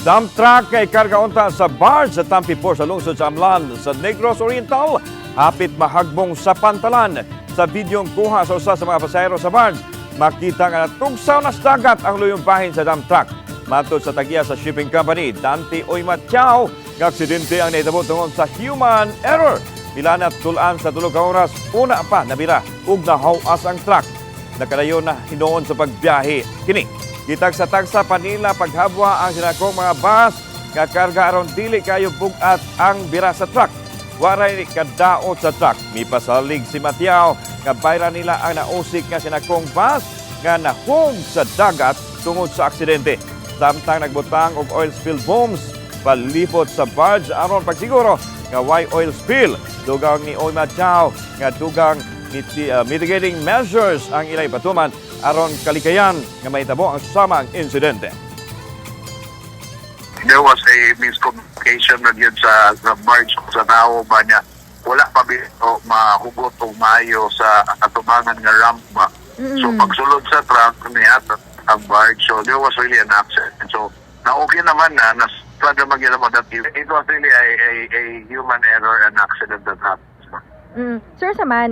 Dump truck kay karga unta sa barge sa Tampi Port sa lungsod sa Amlan sa Negros Oriental, hapit mahagbong sa pantalan. Sa videong kuha sa usa sa mga pasahero sa barge, makita nga natugsaw na sa dagat ang luyong bahin sa dump truck. Matod sa tagiya sa shipping company, Dante Oy Matiao, nga aksidente ang nahitabo tungod sa human error. Milanat tul-an sa 3 ka oras, una pa nabira ug nahawas ang truck. Nakadayon na hinuon sa pagbiyahe. Kini, gitagsa-tagsa pa nila paghabwa ang sinakong mga bus nga karga aron dili kayo bugat ang bira sa truck. Waray kadaot sa truck. Mipasalig si Matiao nga bayra nila ang nausik nga sinakong bus nga nahog sa dagat tungod sa aksidente. Samtang nagbutang og oil spill booms palipot sa barge aron pagsiguro nga way oil spill. Dugang ni Oy Matiao nga dugang mitigating measures ang ilang patuman aron kalikayan nga mahitabo ang samang insidente. There was a miscommunication na yun sa barge sa tao ba niya, wala pa bito mahugot og maayo sa atubangan nga ramp ba. So pagsulod sa truck niya ang barge, so there was really an accident. So na okay naman na nas naman yun naman that it was really a human error and accident that happened. Sir, sa man,